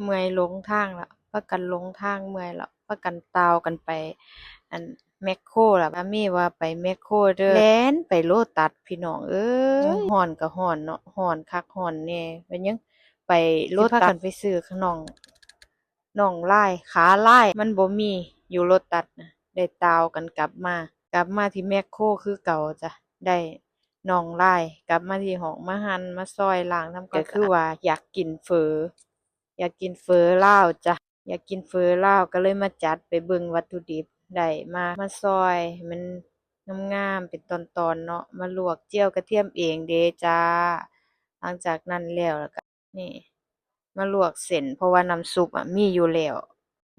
ເມື່ອຍຫຼົງທາງລະ ພາກັນຫຼົງທາງ ເມື່ອຍລະ ພາກັນຕ່າວກັນໄປ ອັນ ແມັກໂຄລະ ບາເມວ່າໄປແມັກໂຄເດີ ແລ່ນໄປໂລຕັດ ພີ່ນ້ອງເອີຍ ຮ້ອນກໍຮ້ອນເນາະ ຮ້ອນຄັກຮ້ອນແນ່ ແລ້ວຍັງໄປໂລຕັດ ຊິພາກັນໄປຊື້ຂະໜອງ ໜອງລາຍ ຂາລາຍ ມັນບໍ່ມີຢູ່ໂລຕັດນະ ໄດ້ຕ່າວກັນກັບມາ ກັບມາທີ່ແມັກໂຄຄືເກົ່າຈ້ະ ໄດ້ໜອງລາຍ ກັບມາທີ່ຫ້ອງ ມາຫັ່ນ ມາຊອຍ ລ້າງທຳຄວາມສະອາດ ກໍຄືວ່າຢາກກິນເຝີ ຢາກກິນເຝີລາວຈ້ະ ຢາກກິນເຝີລາວ ກໍເລີຍມາຈັດ ໄປເບິ່ງວັດຖຸດິບ ໄດ້ມາ ມາຊອຍໃຫ້ມັນງາມໆ ເປັນຕອນໆເນາະ ມາລວກ ຈຽວກະທຽມເອງເດ້ຈ້າ ຫຼັງຈາກນັ້ນແລ້ວ ແລ້ວກະ ນີ້ ມາລວກເສັ້ນ ເພາະວ່ານ້ຳຊຸບອະມີຢູ່ແລ້ວ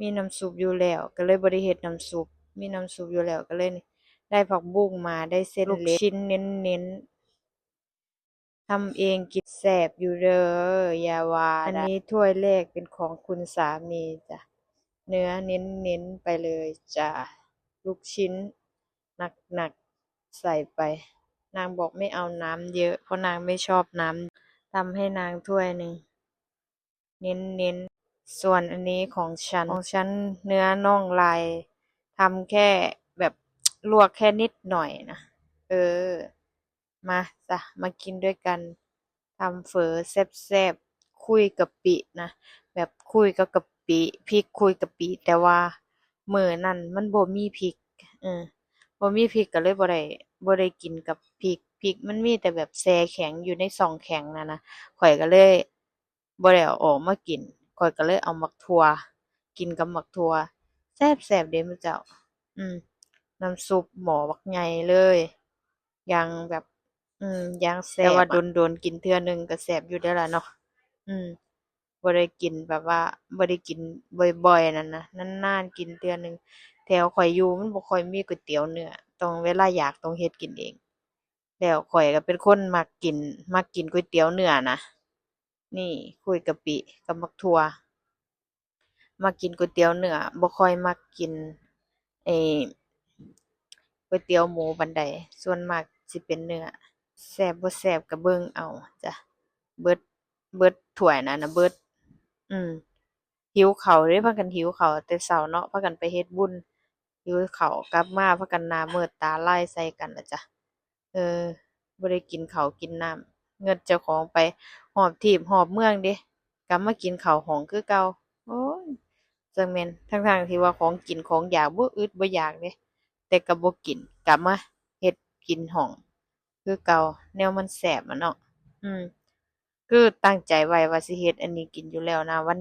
ມີນ້ຳຊຸບຢູ່ແລ້ວ ກໍເລີຍບໍ່ໄດ້ເຮັດນ້ຳຊຸບ ມີນ້ຳຊຸບຢູ່ແລ້ວ ກໍເລີຍນີ້ ໄດ້ຜັກບຸ້ງມາ ໄດ້ເສັ້ນເລັກ ລູກຊິ້ນເນັ້ນໆ ທຳເອງກິນແຊບຢູ່ເດີ ຢ່າວ່າ ອັນນີ້ຖ້ວຍແລກເປັນຂອງຄຸນສາມີຈ້ະ ເນື້ອເນັ້ນໆໄປເລີຍຈ້າ ລູກຊິ້ນໜັກໆໃສ່ໄປ ນາງບອກ "ไม่เอาน้ำเยอะ" ເພາະນາງບໍ່ຊອບນ້ຳ ທຳໃຫ້ນາງຖ້ວຍໜຶ່ງ ເນັ້ນໆ ສ່ວນອັນນີ້ຂອງສັນ ຂອງສັນເນື້ອໜອງລາຍ ທຳແຄ່ແບບລວກແຄ່ນິດໜ້ອຍນະ ເອີ ມາຊະ ມາກິນດ້ວຍກັນ ທຳເຝີແຊບໆ ຄຸຍກະປິນະ ແບບຄຸຍກັບກະປິ ພິກຄຸຍກະປິ ແຕ່ວ່າມື້ນັ້ນມັນບໍ່ມີພິກ ເອີ ບໍ່ມີພິກກໍເລີຍບໍ່ໄດ້ ບໍ່ໄດ້ກິນກັບພິກ ພິກມັນມີແຕ່ແບບແຊ່ແຂງຢູ່ໃນຊ່ອງແຂງນັ້ນນະ ຂ້ອຍກໍເລີຍ ບໍ່ໄດ້ເອົາອອກມາກິນ ຂ້ອຍກໍເລີຍເອົາໝາກຖົ່ວ ກິນກັບໝາກຖົ່ວ ແຊບໆເດ້ໝູ່ເຈົ້າ ອືມ ນ້ຳຊຸບໝໍ້ບັກໃຫຍ່ເລີຍ ຢ່າງແບບ ອືມ ຢ່າງແຊບ ແຕ່ວ່າດົນໆກິນເທື່ອໜຶ່ງກໍແຊບຢູ່ເດ້ລະເນາະ ອືມ ບໍ່ໄດ້ກິນແບບວ່າ ບໍ່ໄດ້ກິນບ່ອຍໆນັ້ນນະ ນານໆກິນເທື່ອໜຶ່ງ ແຖວຂ້ອຍຢູ່ມັນບໍ່ຄ່ອຍມີກ໋ວຍຕຽວເນື້ອ ຕ້ອງເວລາຢາກຕ້ອງເຮັດກິນເອງ ແລ້ວຂ້ອຍກໍເປັນຄົນມັກກິນ ມັກກິນກ໋ວຍຕຽວເນື້ອນະ ນີ້ ຄຸຍກະປິກັບໝາກຖົ່ວ ມັກກິນກ໋ວຍຕຽວເນື້ອ ບໍ່ຄ່ອຍມັກກິນ ເອີ ກ໋ວຍຕຽວໝູປານໃດ ສ່ວນມາກຊິເປັນເນື້ອ ແຊບບໍ່ແຊບກໍເບິ່ງເອົາຈ້ະ ເບິດ ເບິດຖ້ວຍນັ້ນນະ ເບິດ ອືມ ຫິວເຂົ້າເດ້ ພາກັນຫິວເຂົ້າແຕ່ເຊົ້າເນາະ ພາກັນໄປເຮັດບຸນ ຫິວເຂົ້າ ກັບມາພາກັນໜ້າມືດຕາລາຍໃສ່ກັນລະຈ້ະ ເອີ ບໍ່ໄດ້ກິນເຂົ້າກິນນ້ຳ ເງິດເຈົ້າຂອງໄປຮອບທີບຮອບເມືອງເດ້ ກັບມາກິນເຂົ້າຫ້ອງຄືເກົ່າ ໂອ້ຍ ຈັ່ງແມ່ນ ທັງໆທີ່ວ່າຂອງກິນຂອງຢາກບໍ່ອຶດບໍ່ຢາກເດ້ ແຕ່ກໍບໍ່ກິນ ກັບມາເຮັດກິນຫ້ອງຄືເກົ່າ ແນວມັນແຊບອະເນາະ ອືມ ຄືຕັ້ງໃຈໄວ້ວ່າຊິເຮັດອັນນີ້ກິນຢູ່ແລ້ວນະ ວັນ